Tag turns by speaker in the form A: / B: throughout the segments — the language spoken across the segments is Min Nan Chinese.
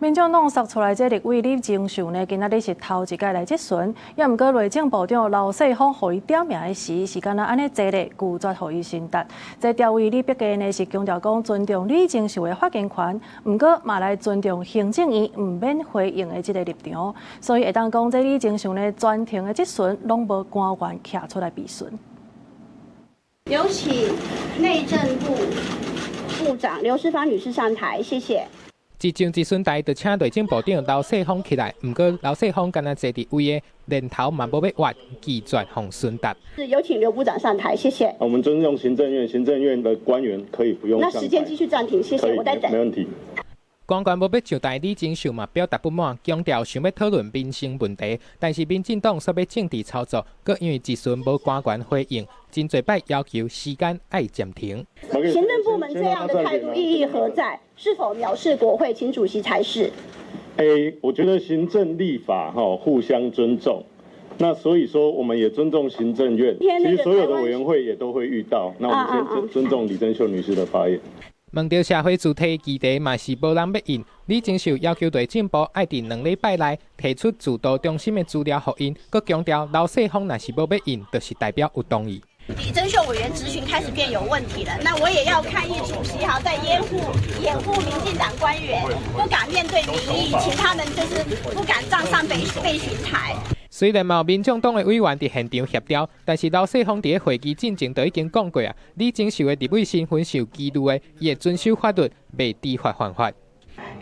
A: 民進黨殺出來這立委李貞秀呢，今仔日是頭一擺來質詢，也毋過內政部長劉世芳予伊點名的時，是敢若按呢坐咧拒絕予伊詢答。這調位李碧家呢是強調講尊重李貞秀的發言權，毋過嘛來尊重行政院毋免回應的這个立場，所以會當講這李貞秀呢全程的質詢攏無官員徛出來備詢。
B: 有請內政部部長劉世芳女士上台，謝謝。
C: 一上質詢台就請內政部長劉世芳起來，毋過劉世芳干焦坐佇位的，連頭嘛無欲倚，拒絕予詢答。
B: 是有請劉部長上台，謝謝。
D: 我們尊重行政院，行政院的官員可以不用。
B: 那時間繼續暫停，謝謝，我在等。
D: 沒問題。
C: 官員無欲上台，李貞秀嘛表達不滿，強調想欲討論民生問題，但是民進黨煞欲政治操作，閣因為質詢無官員回應，真濟擺要求時間愛暫停。
B: 行政部門這樣的態度意義何在？是否藐視國會？請主席裁示。
D: 欸，我覺得行政立法哈互相尊重，那所以說我們也尊重行政院。其實所有的委員會也都會遇到，那我們先尊重李貞秀女士的發言。
C: 問著社會主體議題嘛是無人欲應，李貞秀要求內政部愛佇2禮拜內提出自導中心的資料予𪜶，閣強調劉世芳若是無欲應，就是代表有同意。
B: 李貞秀委員質詢開始變有問題了，那我也要抗議主席哈，在掩護民進黨官員，不敢面對民意，請他們就是不敢站上備詢台。
C: 雖然嘛有民眾黨的委員佇現場協調，但是劉世芳佇會議進前就已經講過啊，李貞秀的立委身份是有疑慮的，伊會遵守法律，袂知法犯法。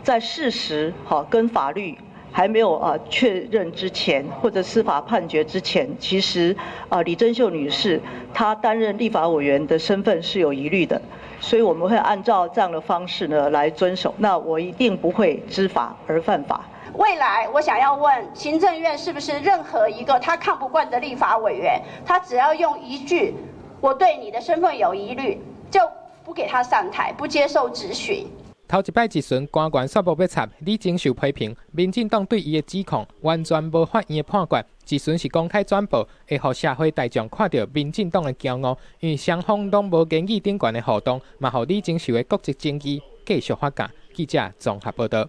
E: 在事實哈跟法律還沒有啊確認之前，或者司法判決之前，其實啊李貞秀女士她擔任立法委員的身份是有疑慮的，所以我們會按照這樣的方式呢來遵守。那我一定不會知法而犯法。
B: 未來我想要問行政院，是不是任何一個他看不慣的立法委員，他只要用一句“我對你的身份有疑慮”，就不給他上台，不接受質詢？
C: 頭一擺質詢官員煞無欲插，李貞秀批評民進黨對伊的指控完全無法院的判決，質詢是公開轉播，會予社會大眾看著民進黨的驕傲，因為雙方攏無言語頂懸的互動，嘛予李貞秀的國籍爭議繼續發酵。記者綜合報導。